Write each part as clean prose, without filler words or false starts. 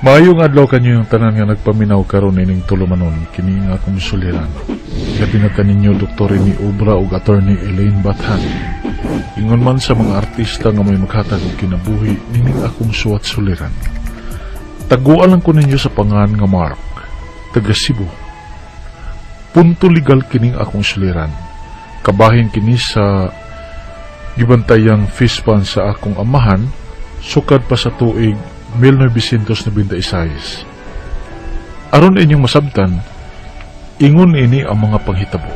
Maayong adlaw kanyo yung tanan nga nagpaminaw karon ining tulumanon kini nga akong suliran. Gabinatan ninyo Dr. Rene Obra ug Attorney Elaine Bathan. Ingon man sa mga artista nga may maghatag og kinabuhi nining akong suwat suliran. Taguan lang ko ninyo sa pangan nga Mark, taga Cebu. Punto legal kining akong suliran. Kabahin kini sa gibantayang fish pond sa akong amahan sukad pa sa tuig 1996. Aron inyong masabtan, ingon ini ang mga panghitabo.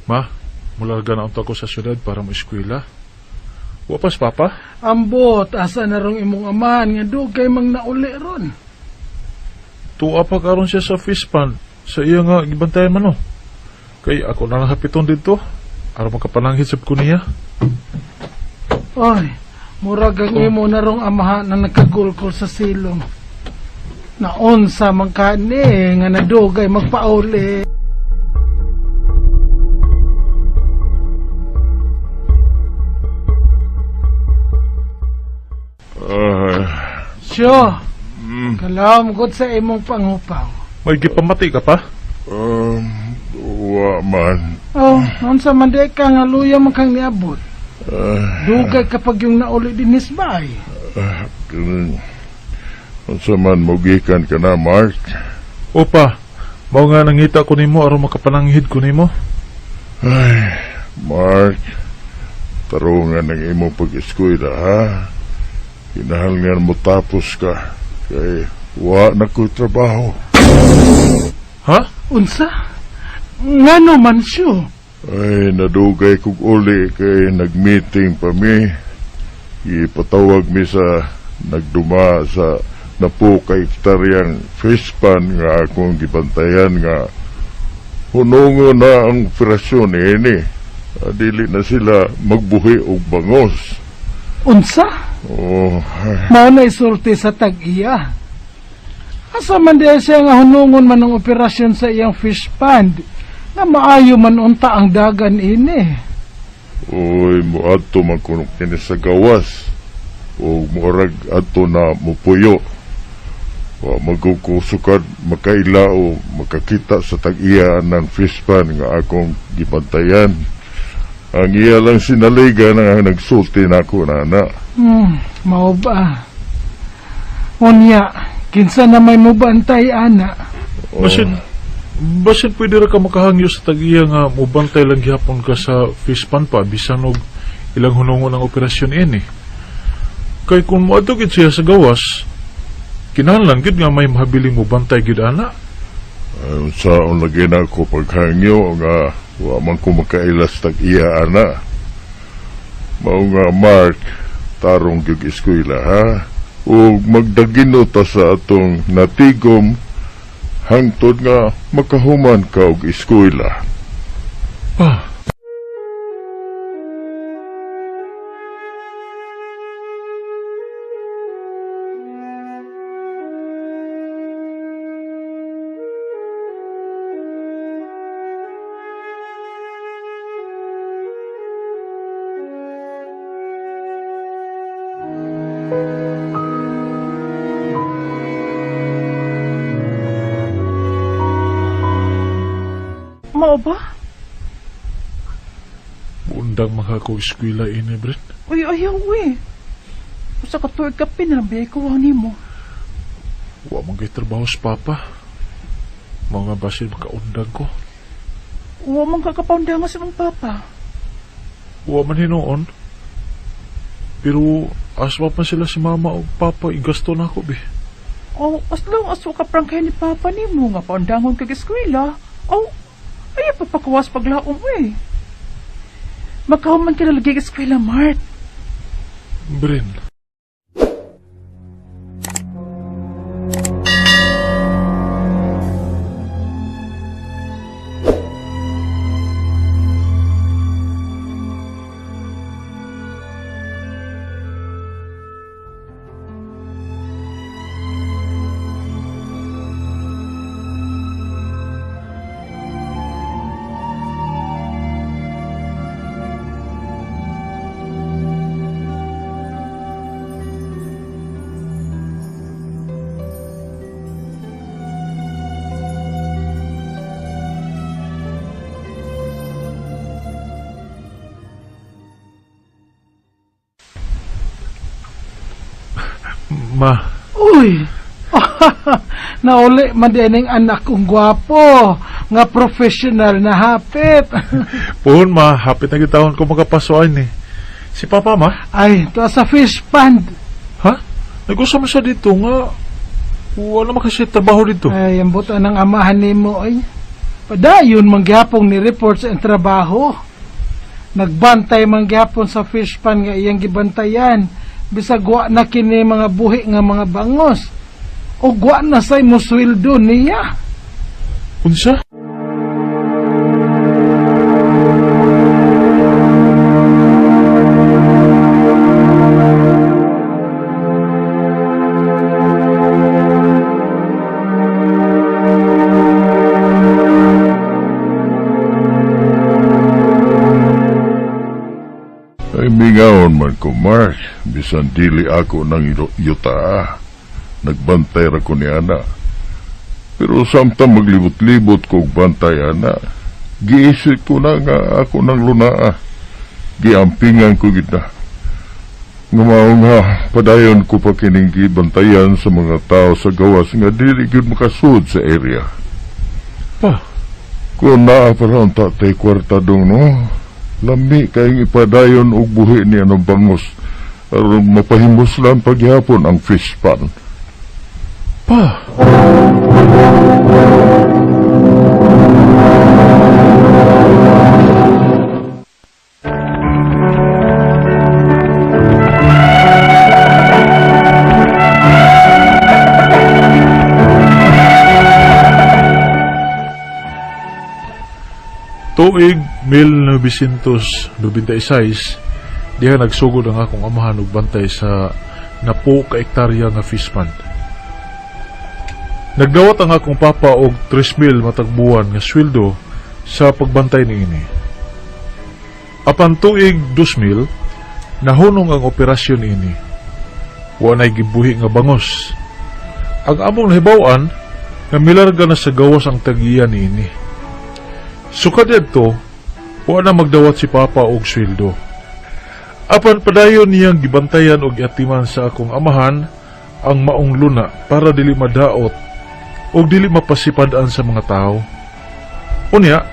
Ma, mularga na unta ko sa syudad para mo eskwela. Wapas, Papa? Ambot, asa na rong imong amahan nga dugay mang nauli ron. Tuwa pa karon siya sa fish pond. Sa iya nga gibantayan man, no. Kay ako na lang hapiton dito. Aron makapananghit sab ko niya. Oy, murag ang imo na rong amahan na nagkagulkol sa silong. Naunsa man ka ni nga nadugay magpauli. Syo, kalam gud sa imong pangupaw. May gipamati ka pa? Wa man. Oh, unsa man di ka nga luya man kang niabot. Dugay kapag yung nauli dinis ba ay? Unsa man mogikan ka na, Mark? Opa, mao nga nangita ko nimo aron makapananghid ko nimo. Ay, Mark, tarungan ang imong pag-eskwela, ha? Kinahanglan mo tapos ka. Kay wa na ko'y trabaho. Ha? Unsa? Ngano man siyo? Ay, nadugay kog uli kay nag-meeting pa mi. Ipatawag mi sa nagduma sa napo ka hektaryang fish pond nga akong gibantayan nga hunongo na ang operasyon ini. Dili na sila magbuhi og bangos. Unsa? Oh, ay. Mao na isulti sa tag-iya. Asa man diya siya nga hunungon man ang operasyon sa iyang fish pond nga maayo man unta ang dagan ini. Uy, muadto man kuno kini sa gawas. O murag adto na mupuyo. Wa magkukusukad makaila o makakita sa tag-iya ng fish pond nga akong gibantayan. Ang iya lang sinaligan ang nagsulti nako nana. Mao ba? Unya, kinsa na may mubantay ana? Oh. Basin pwede ra ka makahangyo sa tag-iya nga mubantay lang gihapon ka sa fish pond pa bisan og ilang hunongon ang operasyon ini. Kay kung moadto gid siya sa gawas, kinahanglan gid nga may mahabiling mubantay gid ana. Ay, unsaon lagi na ako paghangyo nga wa man ko makailas tag-iya ana. Mao nga Mark, tarong gyud eskwela ha. Ug magdagino ta sa atong natigom hangtod nga makahuman ka og eskwela. Pa. Mao ba? Undang makako eskwela ini, Bren. Uy, ayaw, uy. Usa ka tuig ka pinabiyay ko nimo. Wa man kay trabaho sa papa. Mga basin makaundang ko. Wa man kakapaundangan sa imong papa. Wa man hinuon. Pero aswa pa sila si mama o papa, igasto na ako, be. Oh, as long as wa ka prangkay ni papa nimo nga paundangon kag eskwela. Oh, ayaw pa pakawas paglaom, uy. Makahuman ka na lagi eskwela, Mark. Bren. Ma, Uy! Nauli man din ang anak kong gwapo nga professional na hapit. Puhon ma, hapit na gitawon ko makapasoan ni. Si Papa ma? Ay, to sa fish pond. Ha? Nag-usa man siya dito nga. Wala man kasi trabaho dito. Ay, ang buta ng amahan nimo ay. Padayon mangyapong ni report sa iyang trabaho. Nagbantay mangyapon sa fish pond nga iyang gibantayan. Bisag wa na kini mga buhi nga mga bangos. O wa na say mo sweldo niya. Unsa? Ay mingaon man ko, Mark. Bisan dili ako ng yuta. Nagbantay ra ko ni ana. Pero samtang maglibot-libot ko og bantay ana, giisip ko na nga ako ng lunaa. Giampingan ko gid na. Nga mao nga padayon ko pa kining gibantayan sa mga tao sa gawas nga dili gyud makasud sa area. Pa, Kung naa pa lang tatay kwarta dong, no? Lami kayong ipadayon og buhi niya ng bangos. Aron mapahimuslan paghihapon ang fish pan. Pa. Tuig 1996, diha nagsugod ang akong amahan og bantay sa napo ka hektarya nga fish pond. Nagdawat ang akong papa og 3,000 matag buwan nga sweldo sa pagbantay niini. Apan tuig 2000, nahunong ang operasyon niini. Wa nay gibuhi nga bangos. Ang among nahibaw-an, nga milarga na sa gawas ang tag-iya niini. Sukad didto, wa na magdawat si papa og sweldo. Apan padayon niyang gibantayan og giatiman sa akong amahan ang maong luna para dili madaot og dili mapasipad-an sa mga tao. Unya,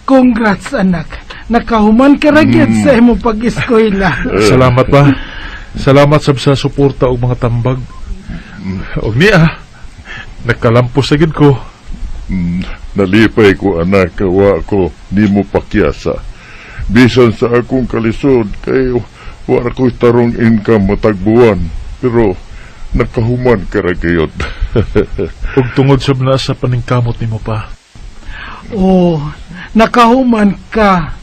Congrats anak. Nakahuman ka ra gyud sa imong pag-eskwela. Salamat pa. Salamat sab sa suporta og mga tambag. Og niya, nakalampos na gid ko. Nalipay ko anak, wa ko nimo pakyasa. Bisan sa akong kalisod kay wa ra ko'y tarong income matag buwan. Pero nakahuman ka ra gayud. Og tungod sab na sa paningkamot nimo pa. Oh, nakahuman ka.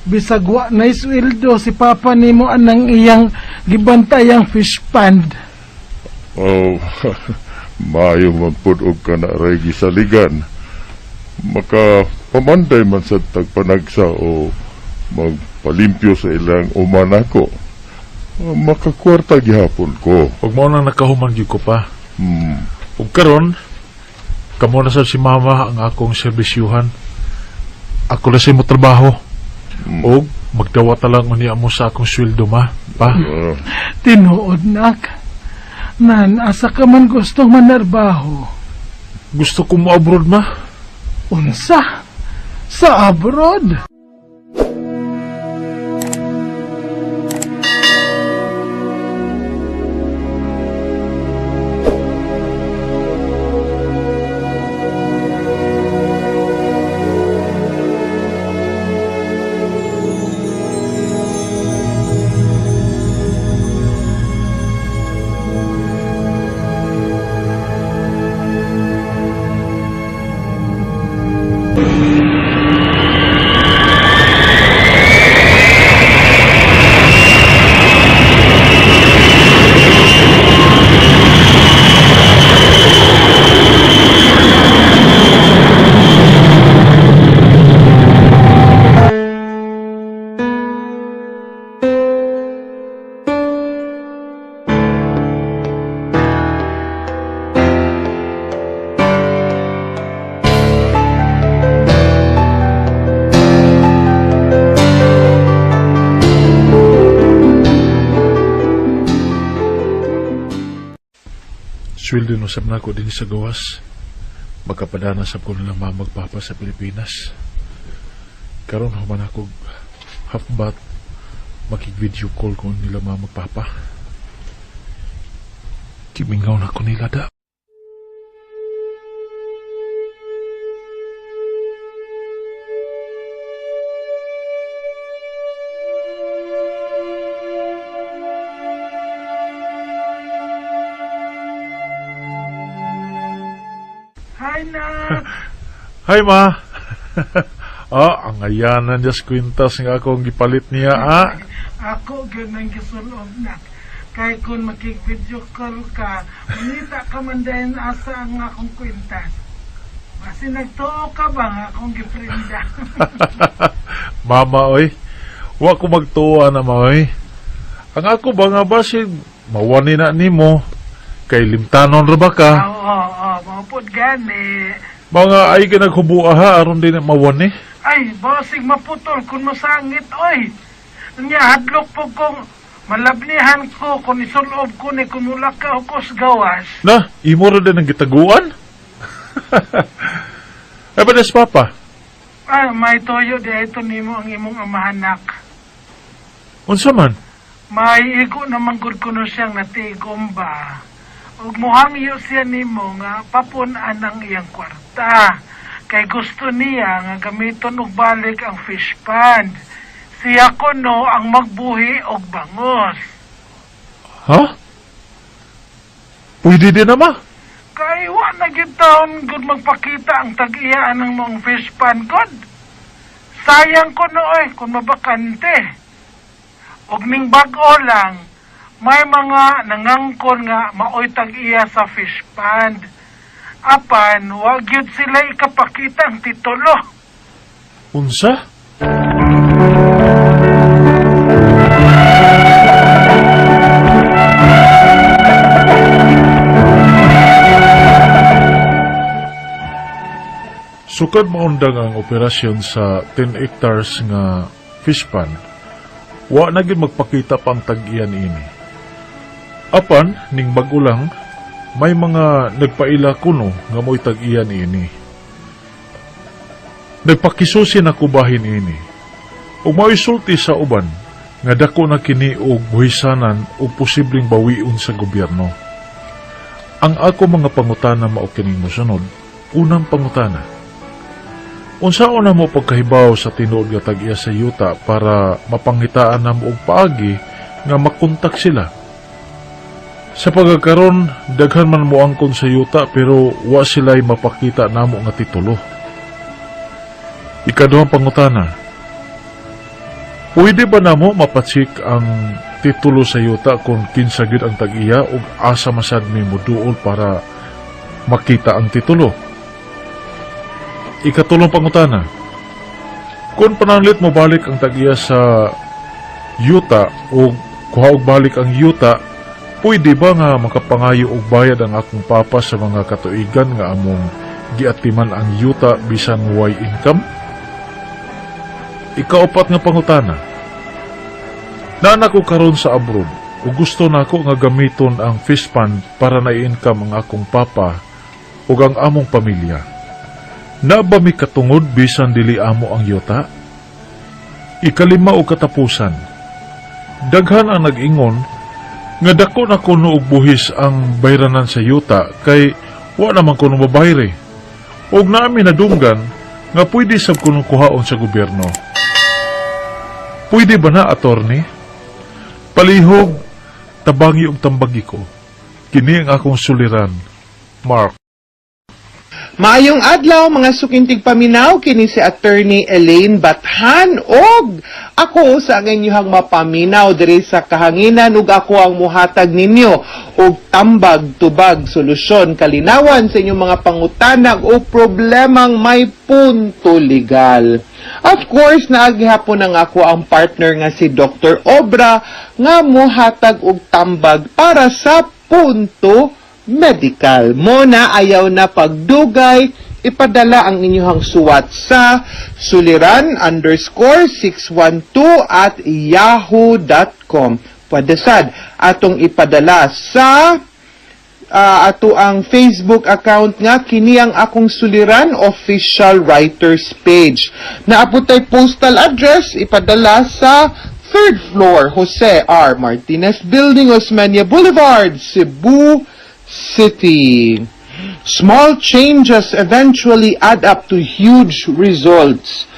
Bisag wa na isweldo si papa nimo anang iyang gibantayang fish pond. Oh, maayo man pud og kana ray gisaligan. Maka pamanday man sa tagpanagsa o magpalimpyo sa ilang uman ako. Makakwarta gihapon ko. Og mao nang nakahuman gyud ko pa. Ug karon kamo na sad si mama ang akong serbisyuhan. Ako na sa imo trabaho. Og magdawat na lang unya mo sa akong sweldo ma. Pa. Tinuod nak. Nan, asa ka man gustong manarbaho? Gusto ko mo abroad ma. Unsa? Sa abroad? Sweldo no sab nako din sa gawas. Magkapadana sab ko nila mamagpapa sa Pilipinas. Karon human ako half bat makig-video call ko nila mamagpapa. Kimingaw na ko nila da. Hi, nak! Hi ma. Ah, ang ayanan Diyos kwintas nga akong gipalit niya ah. Ako gyud nang gisulob nak. Kay kung makig-video call ka, mangita ka man dayon asa ang akong kwintas. Basi nagtuo ka ba nga akong giprinda? Mama oy. Wa ko magtuwa na ma oy. Ang ako ba nga basig mawani na nimo kay limtanon ra ba ka? Oo, oo, maupod gani. Mga ay ka naghubua ha aron din na mawani. Ay, basig maputol kung masangit, oy. Nya, hadlok po kong malabnihan ko kung isulob ko ni kung mula ka ko sa gawas. Na, imo ra din ang gitaguan. Ay ba des papa? Ay, may toyo di ito nimo ang imong amahanak. Unsa man? May igo naman gud kuno siyang natigom ba. Ug muhangyo siya nimo nga papun-an ang iyang kwarta. Kay gusto niya nga gamiton og balik ang fish pond. Siya kuno ang magbuhi og bangos. Ha? Pwede din na ma. Kay wa na gyud taon gud magpakita ang tag-iya ng mong fish pond god. Sayang ko nooy kung mabakante. Og ning bag-o lang, may mga nangangkon nga maoy tag-iya sa fish pond. Apan, wa gyud sila ikapakita ang titulo. Unsa? Sukad maundang ang operasyon sa 10 hectares nga fish pond, wa na gyud magpakita pang tag-iyan ini. Apan ning bag-o lang, may mga nagpaila kuno nga mo'y tag-iyan ini. Nagpakisusi na kubahin ini. Ug mao'y sa uban nga dako na kini og buhisanan o posibleng bawion sa gobyerno. Ang ako mga pangutana mao kining mosunod. Unang pangutana. Unsaon na mo pagkahibaw sa tinuod nga tag-iya sa yuta para mapangitaan na mo og paagi nga makontak sila? Sa pagkakaron, daghan man mo angkon sa yuta pero wa sila'y mapakita namo nga titulo. Ikaduhang pangutana. Pwede ba namo mapatsik ang titulo sa yuta kung kinsa gyud ang tag-iya ug asa masad mi moduol para makita ang titulo? Ikatulong pangutana. Kung pananglit mo balik ang tag-iya sa yuta o kuha og balik ang yuta, pwede ba nga makapangayo og bayad ang akong papa sa mga katuigan nga among giatiman ang yuta bisan way income? Ikaupat nga pangutana. Nana ko karon sa abroad ug gusto nako nga gamiton ang fish pond para na-income ang akong papa ug ang among pamilya. Na ba mi katungod bisan dili amo ang yuta? Ikalima o katapusan. Daghan ang nag-ingon nga dako na kuno og buhis ang bayranan sa yuta kay wa naman kuno mabayre. Ug naami nadunggan nga pwede sab kuno kuhaon sa gobyerno. Pwede ba na, attorney? Palihog, tabangi og tambagi ko. Kini ang akong suliran. Mark. Maayong adlaw mga sukintig paminaw kini si Attorney Elaine Bathan og ako sa ang inyong mapaminaw diri sa kahanginan ug ako ang muhatag ninyo og tambag tubag solusyon kalinawan sa inyong mga pangutana o problemang may punto legal. Of course, naagihapon ang ako ang partner nga si Dr. Obra nga muhatag og tambag para sa punto medical. Muna ayaw na pagdugay, ipadala ang inyong suwat sa suliran_612@yahoo.com. Pwede sad atong ipadala sa ato ang Facebook account nga "Kini ang Akong Suliran Official Writers Page". Naa pod tay postal address, ipadala sa third floor, Jose R. Martinez Building, Osmeña Boulevard, Cebu City. Small changes eventually add up to huge results.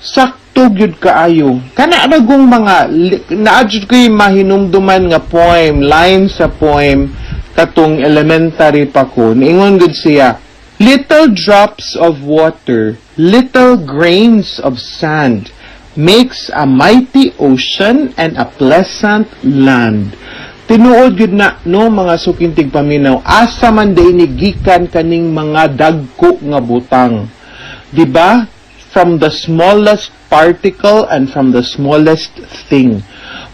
Sakto gyud kaayo. Kana ragong mga naa jud ko'y mahinumduman nga poem, line sa poem katong elementary pa ko. Niingon gud siya, "Little drops of water, little grains of sand makes a mighty ocean and a pleasant land." Tinuod gyud na, no, mga suking tigpaminaw, asa man day ni gikan kaning mga dagko nga butang? 'Di ba? From the smallest particle and from the smallest thing.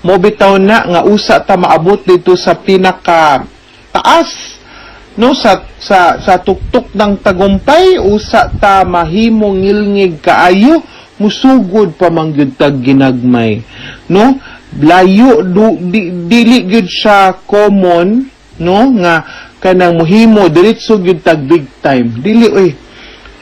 Mo bitaw na nga usa ta maabot dito sa pinaka taas, no, sa tuktok ng tagumpay, usa ta mahimo ngilngig kaayo, musugod pa man gyud tag ginagmay, no? Layo dili gyud siya common, no, nga kanang muhimo diretso gyud tag big time. Dili oy,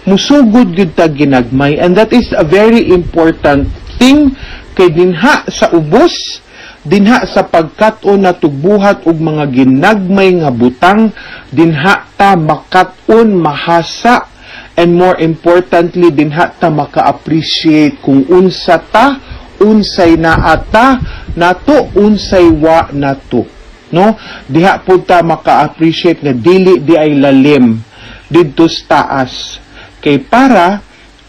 musugod gyud tag ginagmay, and that is a very important thing kay dinha sa ubos, dinha sa pagkat-on na tugbuhat og mga ginagmay nga butang, dinha ta makat-on, mahasa, and more importantly, dinha ta maka-appreciate kung unsa ta, unsay naa ta nato, unsay wa nato, no? Diha pud ta maka-appreciate nga dili di ay lalim didto sa taas, kay para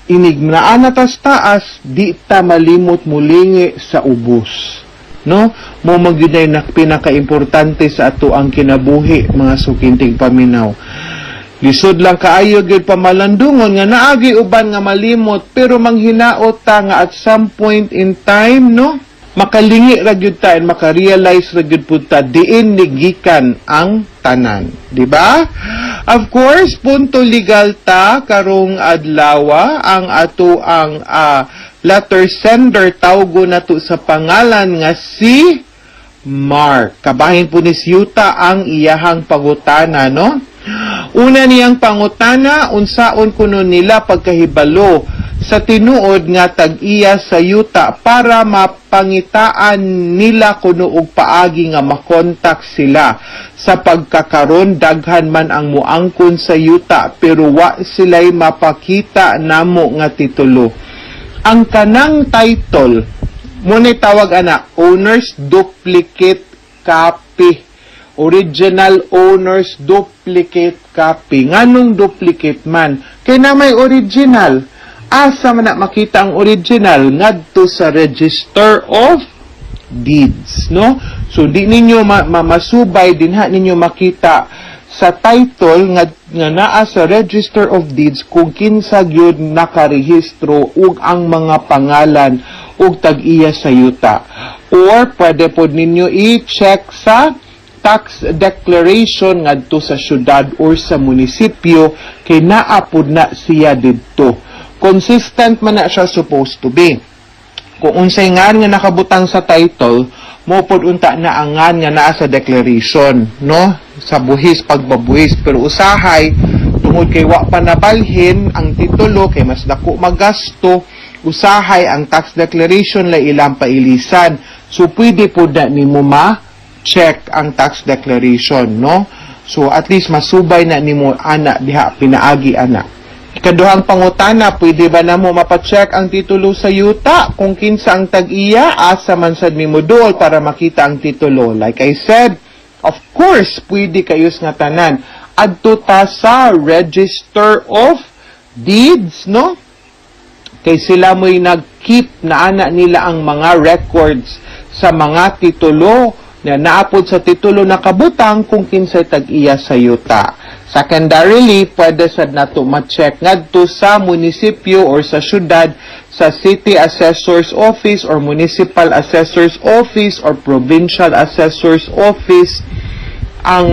inig naa na ta sa taas, di ta malimot mulingi sa ubos, no? Mo magyud ay pinaka-importante sa ato ang kinabuhi, mga suking tigpaminaw. Lisod lang kaayo gyud pamalandungon nga naagi uban nga malimot, pero manghinaot ta nga at some point in time, no, makalingi ra gyud ta and makarealize ra gyud pud ta diin ni gikan ang tanan, di ba? Of course, punto legal ta karong adlawa. Ang ato ang letter sender, tawgo nato sa pangalan nga si Mark. Kabahin po ni Siyuta ang iyahang pangutana, no? Una niyang pangutana, unsaon kuno nila pagkahibalo sa tinuod nga tag-iya sa yuta para mapangitaan nila kuno og paagi nga makontak sila, sa pagkakaron daghan man ang muangkon sa yuta pero wa sila'y mapakita namo nga titulo? Ang kanang title mo ni tawag ana owner's duplicate copy, original owner's duplicate copy. Nganong duplicate man? Kay na may original. Asa man na makita ang original? Ngadto sa Register of Deeds, no? So di ninyo masubay dinha ninyo makita sa title nga naa sa Register of Deeds kung kinsa gyud nakarehistro ug ang mga pangalan ug tag-iya sa yuta. Or pwede pod ninyo i-check sa tax declaration ngadto sa syudad or sa munisipyo kay naa pod na siya didto. Consistent man na siya supposed to be. Kung unsay ngan nga nakabutang sa title, mo pod unta na ang ngan nga naa sa declaration, no? Sa buhis, pagbabuhis. Pero usahay, tungod kay wa pa nabalhin ang titulo, kay mas dako magasto, usahay ang tax declaration lay ilang pailisan. So pwede pod na nimo ma-check ang tax declaration, no? So at least masubay na nimo ana diha pinaagi ana. Ikaduhang pangutana, pwede ba namo mapacheck ang titulo sa yuta kung kinsa ang tag-iya, asa man sad mi moduol para makita ang titulo? Like I said, of course, pwede kayos nga tanan. Adto ta sa Register of Deeds, no? Kay sila mo'y nag-keep na ana nila ang mga records sa mga titulo na naapod sa titulo nakabutang kung kinsay tag-iya sa yuta. Secondarily, pwede sad nato ma-check ngadto sa munisipyo or sa syudad, sa City Assessor's Office or Municipal Assessor's Office or Provincial Assessor's Office ang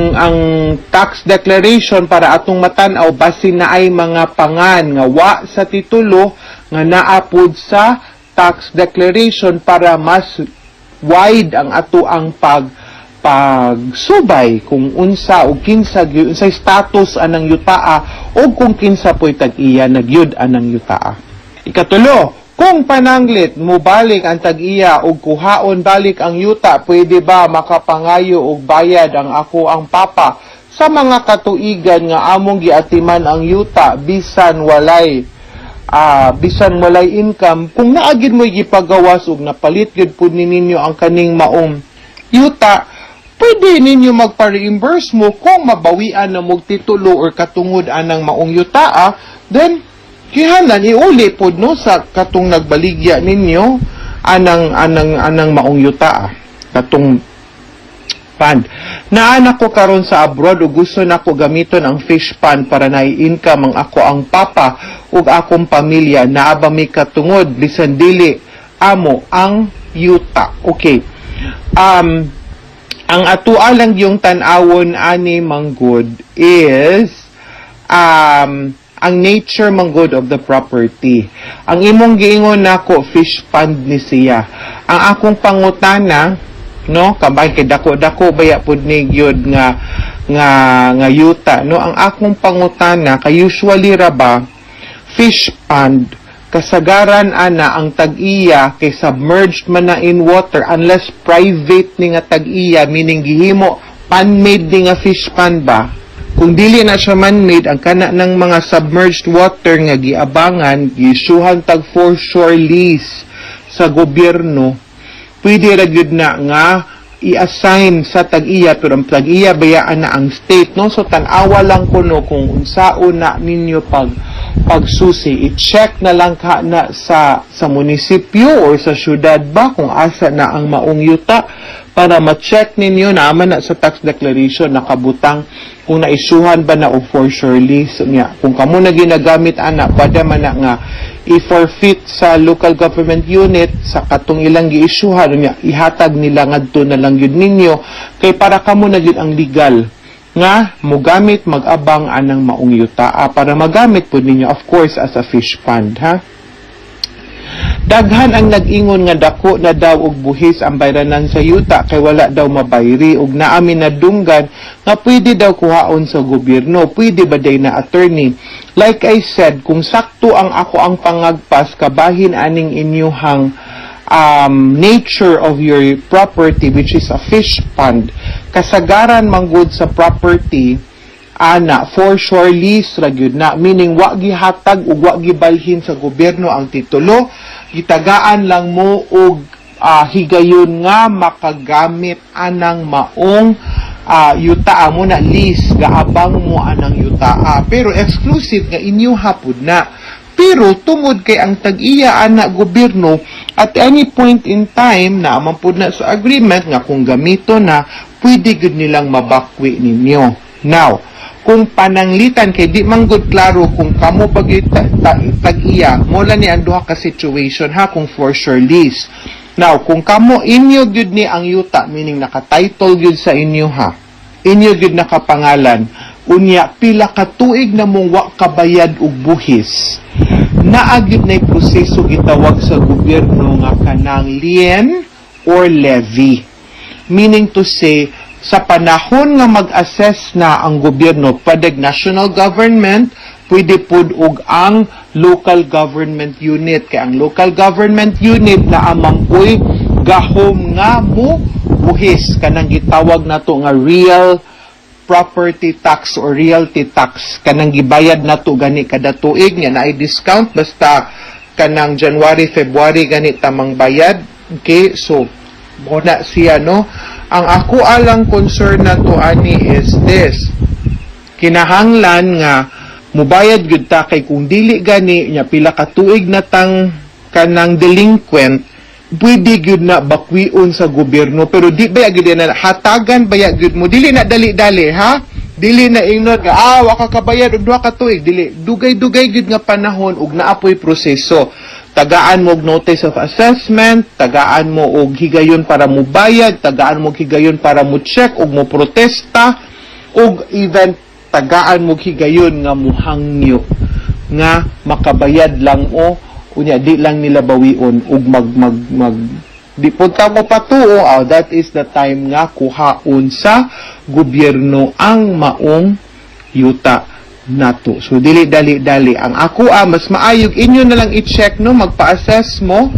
tax declaration para atong matan-aw basin na ay mga pangan nga wa sa titulo nga naapod sa tax declaration para mas wide ang ato ang pag Pagsubay kung unsa o kinsa gyud, unsay status anang yutaa o kung kinsa po'y tag-iya na gyud anang yutaa. Ikatulo, kung pananglit mobalik ang tag-iya og kuhaon balik ang yuta, pwede ba makapangayo og bayad ang ako ang papa sa mga katuigan nga among giatiman ang yuta bisan walay income? Kung naa gyud mo gipagawas ug napalit gyud pud ni ninyo ang kaning maong yuta, pwede ninyo magpa-reimburse mo. Kung mabawian na mog titulo or katungod anang maong yutaa, then kinahanglan iuli pod, no, sa katong nagbaligya ninyo anang maong yutaa, katong pond. Naa ko karon sa abroad ug gusto nako gamiton ang fish pond para naay income ang ako ang papa ug akong pamilya. Naa ba mi katungod bisan dili amo ang yuta? Okay. Ang atua lang yung tan-awon ani manggod is ang nature manggod of the property. Ang imong giingon nako, fish pond ni siya. Ang akong pangutana, no, kabay kay dako-dako baya pud ni gyud nga yuta, no. Ang akong pangutana kay usually ra ba fish pond, kasagaran ana ang tag-iya kay submerged man na in water, unless private ni nga tag-iya, meaning gihimo man-made ni nga fish pond ba. Kung dili na siya man-made, ang kana ng mga submerged water nga giabangan, giisuhan tag foreshore lease sa gobyerno, pwede ra gyud na nga i-assign sa tag-iya, pero ang tag-iya bayaan na ang state, no. So tan-awa lang kuno kung unsaon na ninyo pagsusi. I-check na lang ka na sa munisipyo or sa syudad ba kung asa na ang maong yuta para ma-check ninyo na man na sa tax declaration nakabutang kung naisuhan ba na o foreshore lease niya. Kung kamo na ginagamit ana, pwede man na nga i-forfeit sa local government unit sa katong ilang giisyuhan niya, ihatag nila ngadto na lang yun ninyo kay para kamo na gyud ang legal nga mogamit, mag-abang anang maong yuta para magamit po ninyo, of course, as a fish pond, ha. Daghan ang nag-ingon nga dako na daw og buhis ang bayranan sa yuta kay wala daw mabayri ug naa mi nadunggan nga pwede daw kuhaon sa gobyerno. Pwede ba day na, attorney? Like I said, kung sakto ang ako ang pangagpas kabahin aning inyuhang nature of your property, which is a fish pond, kasagaran manggod sa property ana foreshore lease ra gyud na, meaning wa gihatag ug wa gibalhin sa gobyerno ang titulo, gitagaan lang mo og higayon nga makagamit anang maong yuta mo na lease, gaabang mo anang yuta, pero exclusive nga inyo hapod na. Pero tungod kay ang tag-iya ana gobyerno, at any point in time na man pud na sa agreement nga kung gamito na, pwede gud nilang mabakwi ninyo. Now, kung pananglitan kay di man gud klaro kung kamo ba gyud tag-iya, mo lang ni ang duha ka situation, ha, kung foreshore lease. Now, kung kamo inyo gyud ni ang yuta, meaning naka-title gyud sa inyo, ha, inyo gyud nakapangalan, unya pila ka tuig na mong wa kabayad og buhis, naa gyud nay proseso gitawag sa gobyerno nga kanang lien or levy. Meaning to say, sa panahon nga mag-assess na ang gobyerno, pwede national government, pwede pud og ang local government unit. Kay ang local government unit na amangkoy gahom nga mo buhis, kanang gitawag nato nga real property tax or realty tax, kanang gibayad nato gani kada tuig nga naay discount basta kanang January, February gani tamang bayad. Okay, so mo na siya, no. Ang ako alang concern nato ani is this: kinahanglan nga mubayad gyud ta kay kung dili gani nya pila ka tuig na tang kanang delinquent, pwede gyud na bakwion sa gobyerno. Pero di ba gyud na hatagan baya gyud mo, dili na dali-dali, ha, dili na ingnon nga wa ka kabayad og duha ka tuig, dili, dugay-dugay gyud nga panahon ug naapoy proseso. Tagaan mo og notice of assessment, tagaan mo og higayon para mo bayad, tagaan mo og higayon para mo check ug mo protesta, ug even tagaan mo og higayon nga muhangyo nga makabayad lang o unya di lang nila bawion ug mag mag mag Di punta mo patuo, oh, that is the time nga kuhaon sa gobyerno ang maong yuta nato. So dili dali dali ang ako mas maayog inyo na lang i-check, no, magpa-assess mo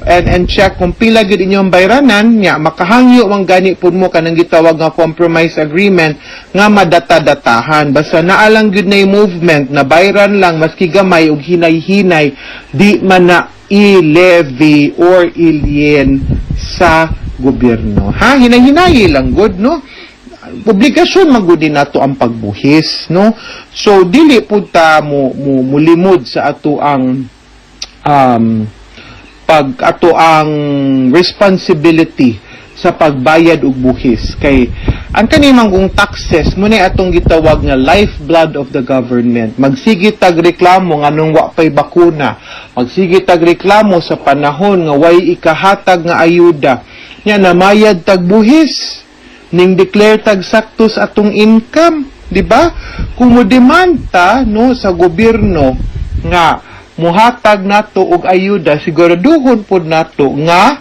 and check kung pila gyud inyong bayranan nya makahangyo man gani pud mo kanang gitawag nga compromise agreement nga madata-datahan, basta naa lang gyud na movement na bayran lang maski gamay ug hinay-hinay, di man na i-levy or i-lien sa gobyerno, ha. Hinay-hinay lang gud, no. Obligasyon man gud nato ang pagbuhis, no. So dili pud ta mo, mo mulimod sa ato ang pag ato ang responsibility sa pagbayad og buhis, kay ang kani man kung taxes mo na atong gitawag nga lifeblood of the government. Magsige tag reklamo nganong wa pay bakuna, magsige tag reklamo sa panahon nga way ikahatag nga ayuda nya, namayad tag buhis, ning declare tag sakto sa atong income, di ba? Kung mo demanda, no, sa gobyerno nga muhatag nato og ayuda, siguraduhon pod nato nga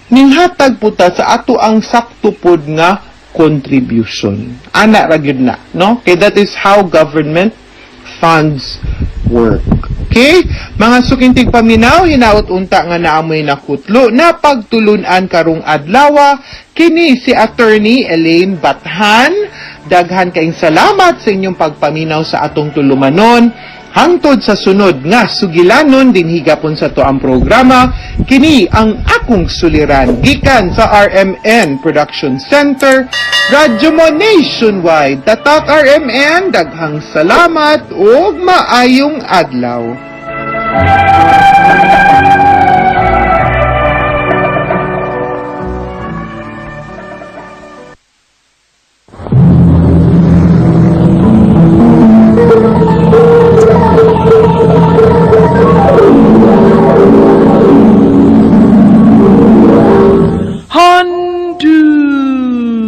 ninghatag pud ta sa ato ang sakto pod nga contribution. Ana ra gyud na, no? Kay that is how government funds work. Okay? Mga suking tigpaminaw, hinaot unta nga naamoy nakutlo na pagtulunan karong adlawa, kini si Attorney Elaine Bathan. Daghan kaing salamat sa inyong pagpaminaw sa atong tulumanon. Hangtod sa sunod nga sugilanon dinhi gapon sa to ang programa, kini ang akong suliran gikan sa RMN Production Center, Radyo Mo Nationwide. Tatak RMN, daghang salamat ug maayong adlaw.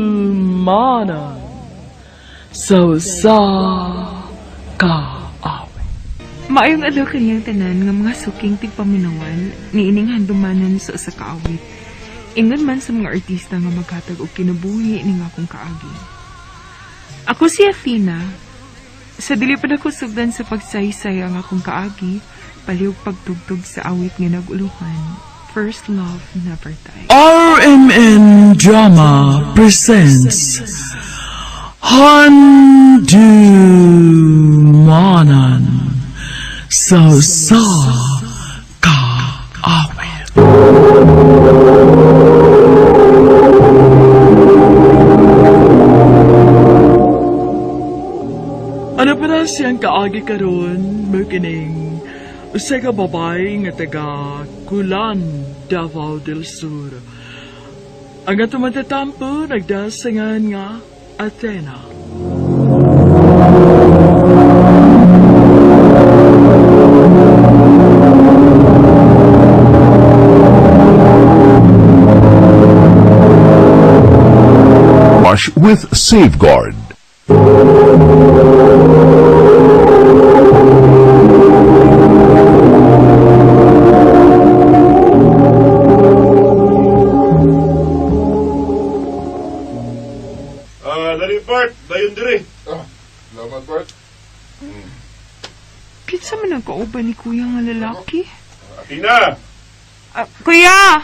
Handumanan sa usa ka awit. Maayong adlaw kaniyang tanan nga mga suking tigpaminawan niining handumanan sa usa ka awit. Ingon man sa mga artista nga maghatag og kinabuhi ning akong kaagi. Ako si Athena. Sa dili pa nako sugdan sa pagsaysay ang akong kaagi, palihog pagtugtog sa awit nga nag-uluhan. First Love Never Die. RMN Drama presents Handumanan sa usa ka awit. Ano pa na siyang kaagi karon mo kining usa ka babae nga taga Kulan, Davao del Sur. Ang atong matatampo nagdasingan nga Athena. Wash with Safeguard. Ah, dali Bart, dayon dire. Ah, salamat Bart. Kinsa man ang kauban ni kuya nga lalaki? Athena, Ah, kuya!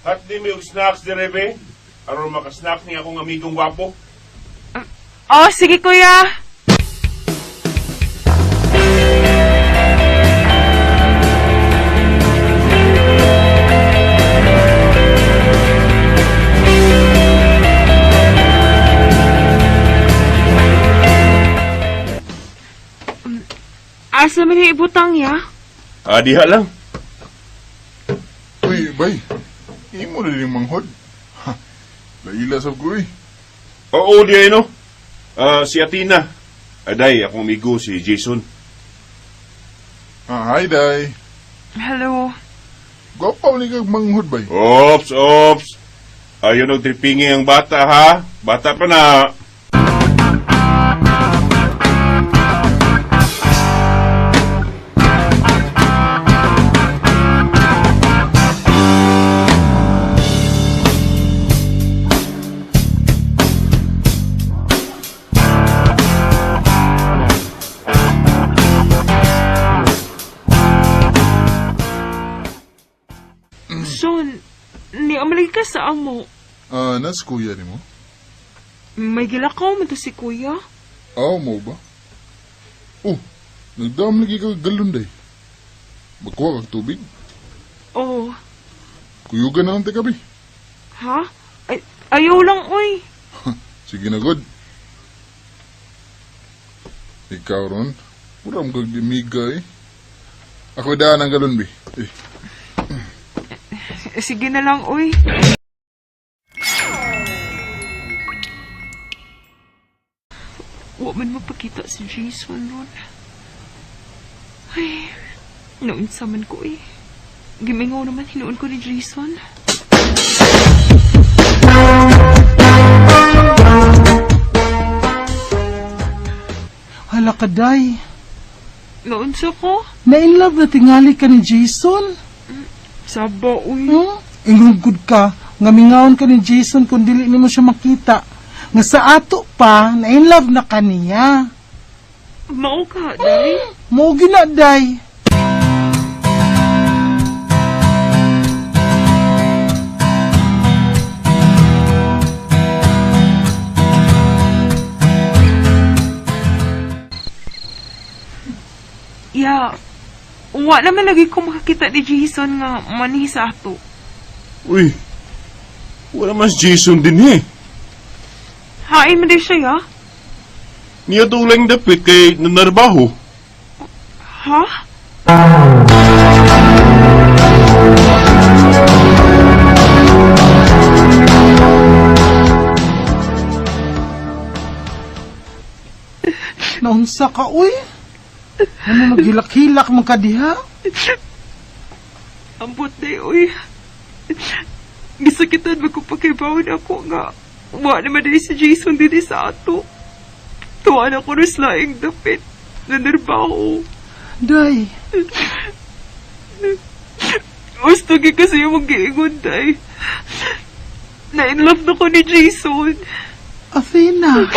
hat di mi og snacks dire be. Aron maka-snack ni akong amigong gwapo. Oh, sige kuya! Asa man yung ibutang ya? Ah, diha lang. Uy, bay. Imo na din manghod. Ha, laila sab ko eh. Oo, di ay no. Ah, si Athena. Aday, akong amigo si Jason. Ah, hi day. Hello. Gwapa ni kag manghod bay. Ops, ops. Ayaw nagtripingi ang bata ha. Bata pa na. Hain ka sa amo. Ah, nas kuya nimo? May gilakaw man to si kuya. Aw mo ba? Oh, nagdam lagi ka galon day. Magkuha kag tubig. Oh, Kuyugan na lang tayo gabi. ha? Ay, ayaw lang, oy. Sige na, good. Ikaw ron, pura mo kag dimiga eh. Ako daan ang galon, bi. Eh, Sige na lang, oy. Wa man mapakita si Jason ron. Ay, naunsa man ko eh. Gimingaw naman hinuon ko ni Jason. Hala ka, day. Naunsa ko? Na in love na tingali ka ni Jason. Saba, uy. Hmm? Ingon gud ka, nga mingawon ka ni Jason kung dili nimo siya makita. Nga sa ato pa, na in love na kaniya. Mao ka, day. Mao gina, day. Yeah. Wa naman lagi ko makakita ni Jason nga manhi sa ato. Uy, wala mas Jason din eh. Hain man di siya, ya? Niya tulang dapit kay nanarbaho. Ha? Naunsa ka, uy. Ano naghilak-hilak man ka diha? Ambot day, uy. Gisakitan ba ko pakibawon ako nga. Wa naman day si Jason dili sa ato. Tuwa na ko rin laing dapit. Nanarbaho. Day, Gusto gyud kasi yung giingon day. Na in love na ko ni Jason. Athena.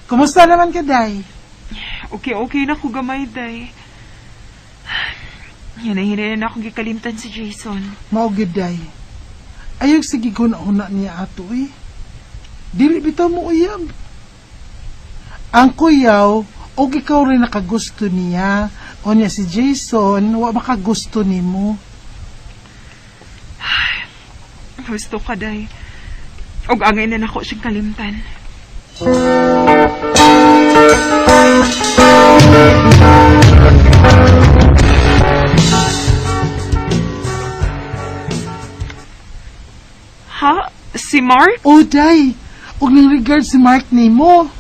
Kumusta naman ka, Day? Okay, okay na ko gamay, day. Yan ay hinay na akong gikalimtan si Jason. Mao gyud, Day. Ayaw sige guna-una niya ato eh. Dili bitaw mo uyab. Ang kuyaw, og ikaw rin nakagusto niya. O niya si Jason, wa makagusto nimo. Gusto ka, day. Og angay na nako siyang kalimtan. Ha? Si Mark? O day, og ning regard si Mark nimo.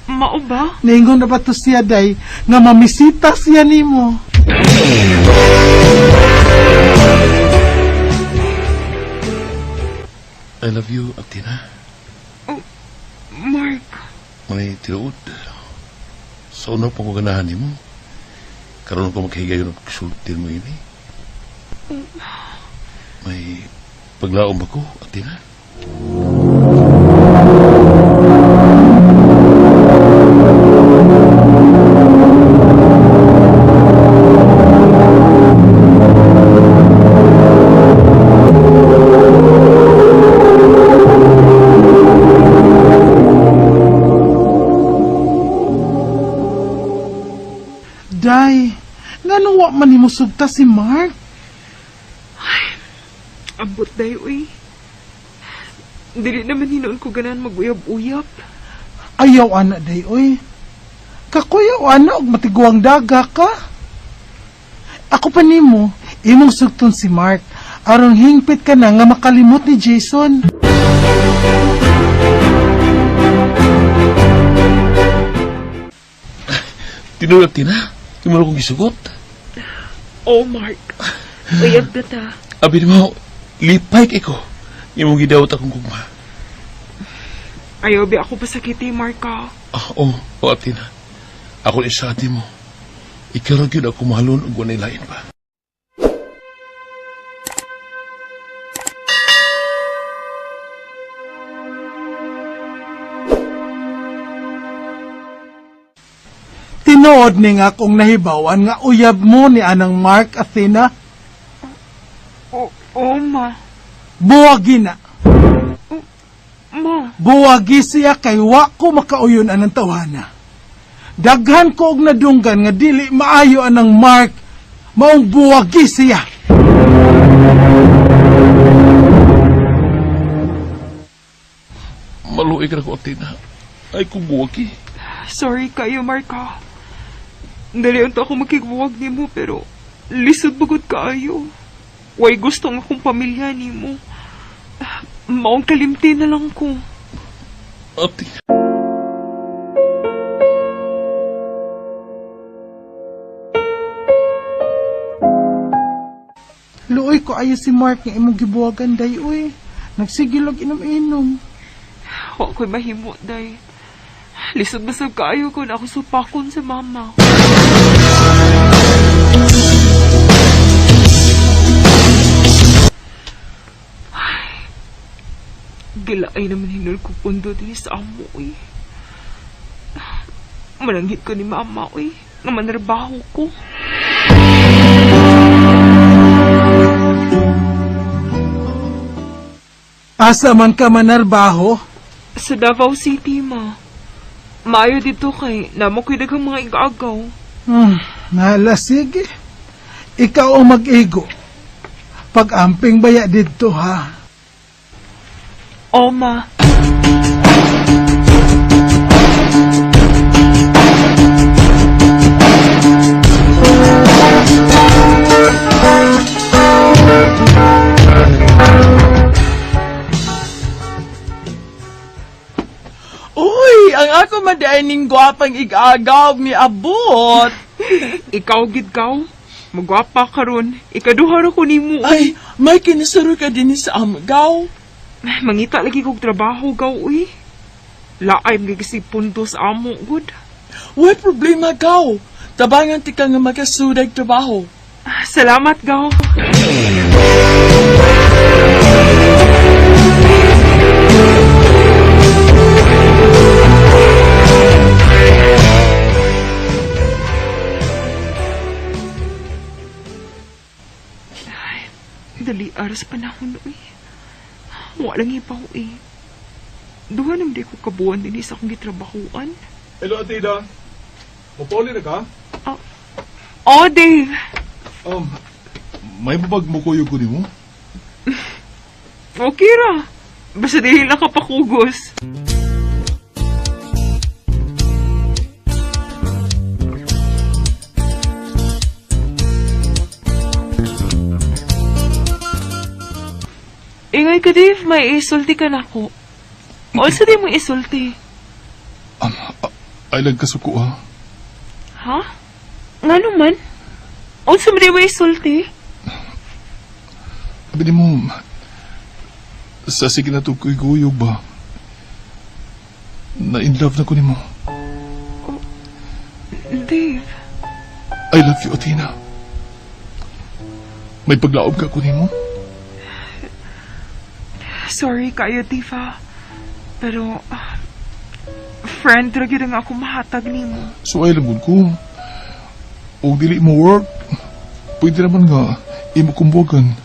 Mao ba? Naingon na ba to siya, day, nga mamisita siya nimo. I love you, Athena. Mark, May tinuod. Sa una pa ko ganahan nimo. Karon ko magkahigayon ang pagsultin mo ini. May paglaom ba ko, Athena? Day, ngano wa man nimo sugta si Mark? ambot day, uy. Dili naman hinuon ko ganahan mag-uyab-uyab. Ayaw ana day oy. Kakuyaw ana og matiguang daga ka. Ako pa nimo, imong sugton si Mark aron hingpit ka na nga makalimot ni Jason. Tinuod, Athena. Di mo na kong gisugot. Oh, Mark. Uyab na ta. Abi mo, lipay kay ko. Imong gidawat akong gugma. Ayaw, bi ako pasakiti, Mark, ah. Ah, oh, oh, Athena. Ako isa ati mo. Ikaw ra gyud ako mahalon ug walay lain pa. Tinuod ni nga akong nahibawan nga uyab mo ni anang Mark Athena. Oo, ma. Buwagi na. Ma, Buwagi siya kay wa ko makauyon anang tawhana. Daghan ko og nadunggan nga dili maayo anang Mark, maong buwagi siya. Maluoy ka na ko, Athena. Ay kong buwagi. Sorry kayo, Marka. Dali unta ako makigbuwag nimo pero lisod bagod kaayo. Way gusto ang akong pamilya nimo. Maong kalimti na lang ko. Athena. Luoy ko ayo si Mark nga imong gibuwagan day uy. Nagsigilog inom-inom. Wa ko'y mahimo, day. Lisod basag kaayo ko na ako supakon sa mama. Ay, gilaay naman hinul ko pundo din sa amo, uy. Malanghit ko ni mama, uy. Nga manrabaho ko. Asa man ka manarbaho? Sa Davao City, ma. Maayo dito kay namo ko'y daghang mga igagaw. Nala, sige. Ikaw ang mag-igo. Pag-amping baya didto ha. O, ma. Uy, ang ako madaning gwapang igagaw miabot. Ikaw gid kaw. Magwapa karon. Ikaduha ra ko nimo. Ay, may kinasuro ka din sa amgaw. Mangita lagi kog trabaho gaw uy. Laay mga punto sa amo gud. Way problema gaw. Tabangan ti ka nga makasudag trabaho. Salamat gaw. Ay, dali aras panahon uy. Wala lang ipaw eh. Duha naman di ko kabuan din sa akong gitrabahuan. Hello, Athena. Mapuli na ka? Oh, Dave! May babag mo kuyog ko nimo? Okay ra. Basta dili lang ka pakugos. Ingay ka, Dave. May isulti ka na ako. Also, di mo isulti. Ay lang kasuko ha. Ha? Nga naman? Also, di mo isulti? Sabi mo, sa sige na to ko'y guyog ba? Na in love na ko nimo. Dave, I love you, Athena. May paglaob ka ko nimo? sorry kayo, Dave, ha? Pero, friend, ra gyud ang ako mahatag nimo. So ay lang ko. Og dili mo work, pwede naman nga imo kumbugan.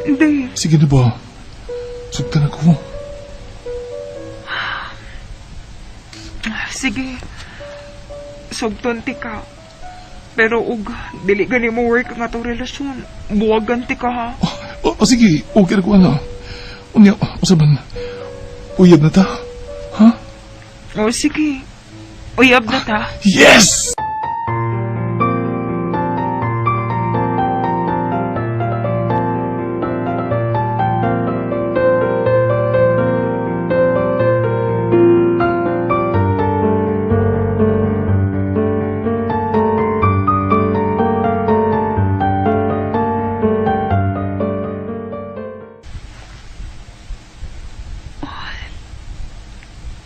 Dave, Sige na ba? Sugtan ako. sige. Sugton ti ka. Pero og dili gani mo work ang atong relasyon. Buwagan ti ka ha. O, o sige, okay na ko ana. Unya, usa man. Uyab na ta. Ha? O sige. Uyab na ta. Yes!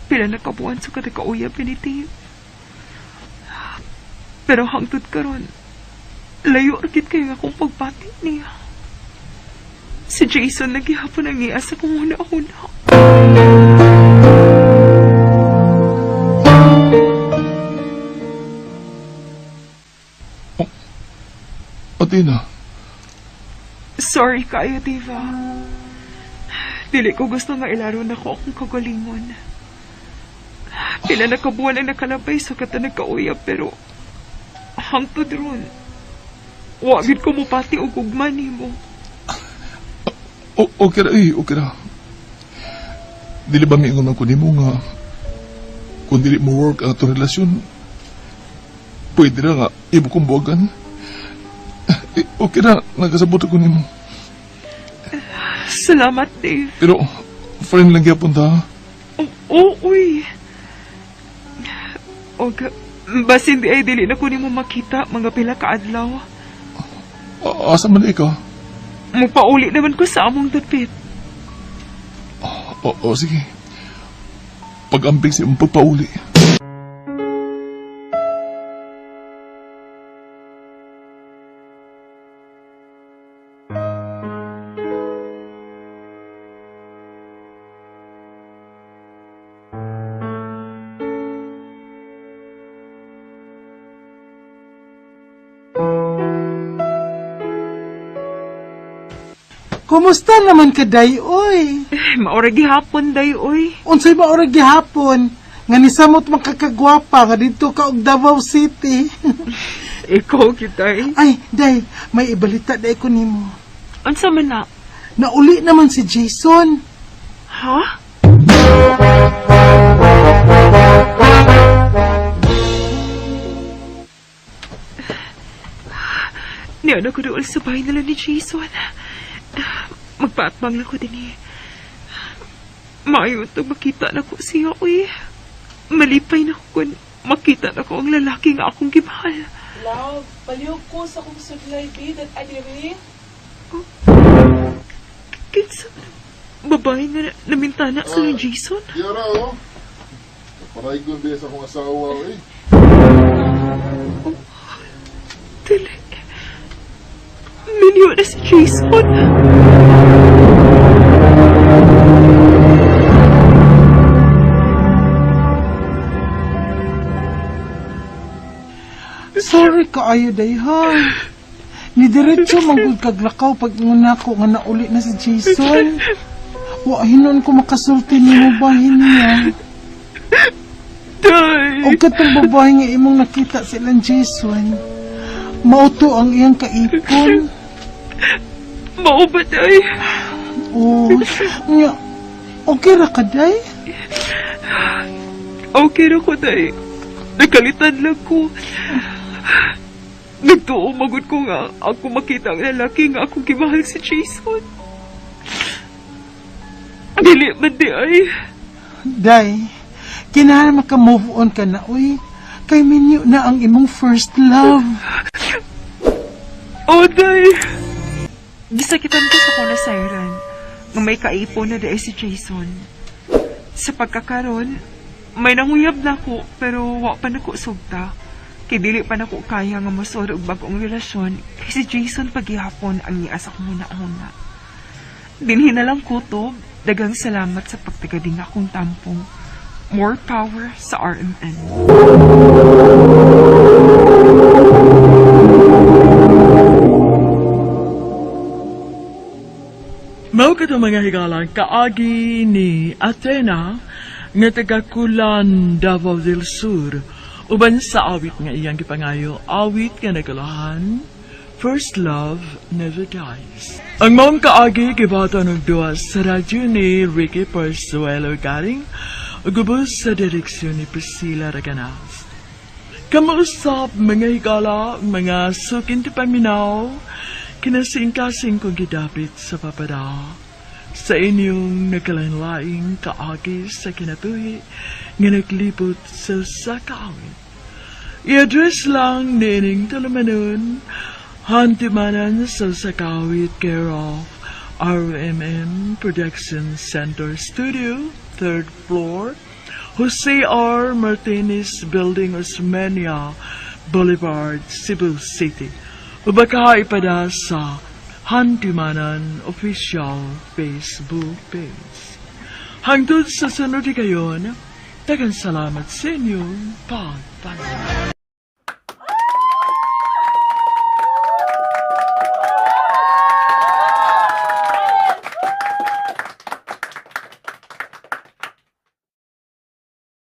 Pila na kabuan sa kada kauyab ni Dave. Pero hangtod karon, layo ra gid kayo akong pagbati niya. Si Jason naghihapon ang niya sa kong huna-huna. Athena, Sorry kayo, Diva. Dili ko gusto nga ilaro na ko akong kagalingon. Pila na kabuwan ang nakalabay sa kata nagkauyab pero hangtod ron. Wa gid ko mupati og ugma nimo. Okay ra eh, okay ra. Dili ba miingon man ko nimo nga kung dili mo work ang atong relasyon, pwede ra nga imo kong buwagan. Eh, okay ra, nagkasabot ako nimo. Salamat, Dave. Pero, friend lang gyapon ta. Oo, uy. Og, basin di ay dili na ko nimo makita mga pila ka adlaw. Asa man ikaw? Magpauli naman ko sa among dapit. Oo, sige. Pag-ambing sa imong pagpauli. Kumusta naman ka, day, oy? Maura gihapon, day, oy. Unsay maura gihapon? Nga ni samot makakagwapa nga didto ka og Davao City. Ikaw kitay. Ay, day, may ibalita day ko nimo. Unsa man na? Nauli naman si Jason. Ha? Niya na ko dool sa bahay nila ni Jason. Magpaatbang lang ko din eh. Maayo itong makita na ko siya, uy. Malipay na ko kung makita na ko ang lalaki nga akong gimahal. Love, palihog ko sa kong sudlay, babe, at adiri. Oh. Kinsa man ang babae nga namintana sa ni Jason? Yara, oh. Paraygon din sa akong asawa, eh. Oh, dili. Minyo na si Jason. Sorry kaayo, day, ha? Ni diretso manggod kaglakaw pag ingon nako nga nauli na si Jason. Wa hinon ko makasulti nimo bahin niya. Day! Og katong babae nga imong nakita silang Jason, mauto ang iyang kaipon. Mao ba, day? Oo. Nya, okay ra ka, day? Okay ra ko, day. Nagkalitan lang ko. Nagtuo magud ko nga ako makita ang lalaki nga akong gimahal si Jason. Dili man di ay. Day, kinahanglan maka-move on ka na, uy. Kay minyo na ang imong first love. Oh, day! Gisakitan ko sa kona siren nga may kaipo na di ay si Jason. Sa pagkakaron, may nanguyab na ko pero wa pa nako sugta. Kay dili pa nako kaya nga mosod og bag-ong relasyon kay si Jason paghihapon ang niya sa akong una-una. Dinhi na lang kutob, daghang salamat sa pagtagading akong tampo. More power sa RMN. Mao kato mga higalan kaagi ni Athena nga taga Kulan, Davao del Sur. Uban sa awit nga iyang gipangayo, awit nga nagalahan, First Love Never Dies. Ang maong kaagi gibata og duwa sa radyo ni Ricky Parsuelo Garing, ug ubos sa direksyon ni Priscilla Raganas. Kamausap mga higala, mga sukin ti paminaw, kinasingkasing kong gidapit sa papada. Sa inyong nagkalain-laing kaagi sa kinabuhi nga naglibot sa sakaawit. I-address lang niining tulumanon, hantimanan sa Sakawit, care of RMN Production Center Studio, 3rd floor, Jose R. Martinez Building, Osmeña, Boulevard, Cebu City. O baka ipada sa Handumanan Official Facebook page. Hangtod sa sunod higayon, daghang salamat sa inyong pagpaminaw.